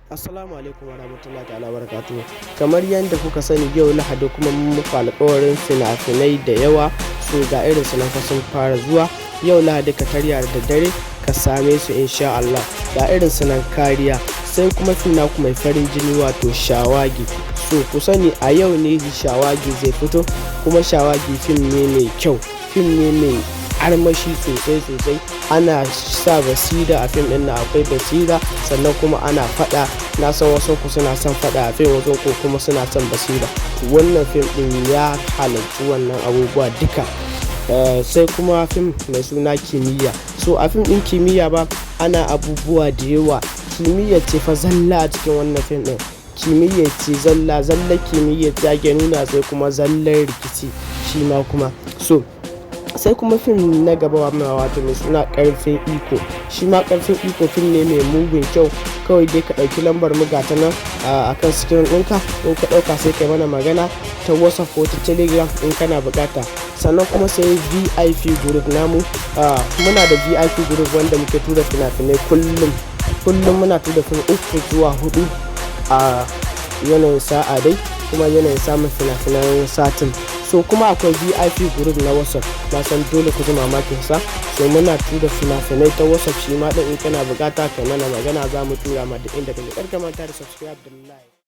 Assalamu alaikum warahmatullahi ta'ala barakatuhu. Kamar yadda kuka sani, yau Lahadi kuma mun muku alƙawarin fina-finai da yawa. So ga irin su nan fa sun fara zuwa. Yau Lahadi ka tarya da daddare ka same su, insha Allah. Ga irin su nan Kariya, sai kuma fim naku mai farin jini, wato Shawagi. So ku sani, a yau ne Shawagi zai fito, kuma Shawagi fim ne mai kyau, fim ne mai armashi sosai sosai. Ana sa basira a fim ɗin nan, akwai basira, sannan kuma ana faɗa. Na san wasu ku suna son faɗa a fim, wasu ku kuma suna son basira. Wannan fim ɗin ya halarci wannan abubuwa duka. Sai kuma fim mai suna Kimiyya. So a fim ɗin Kimiyya ba ana abubuwa da yawa. Kimiyya ce fa zalla a cikin wannan fim ɗin. Kimiyya ce zalla, zallar kimiyya ce ake nuna, sai kuma zallar rikici shi ma kuma. So sai kuma fim na gaba, wato mai suna Karfin Iko. Shi ma Karfin Iko fim ne mai mugun kyau. Kawai dai ka ɗauki lambar mu, ga ta nan a kan screen ɗinka. In ka ɗauka, sai kai mana magana ta WhatsApp ko ta Telegram in kana buƙata. Sannan kuma sai VIP group namu. Muna da VIP group wanda muke tura fina-finai kullum kullum. Muna tura fim uku zuwa hudu a yanayin sa'a dai, kuma yanayin samun fina-finan satin. So kuma akwai VIP group na WhatsApp. Na san dole ku ji mamakin sa. So muna tura fina-finai ta WhatsApp shi ma ɗin. In kana buƙata, kai mana magana, za mu tura ma duk inda kake. Kar ka manta da subscribe da like.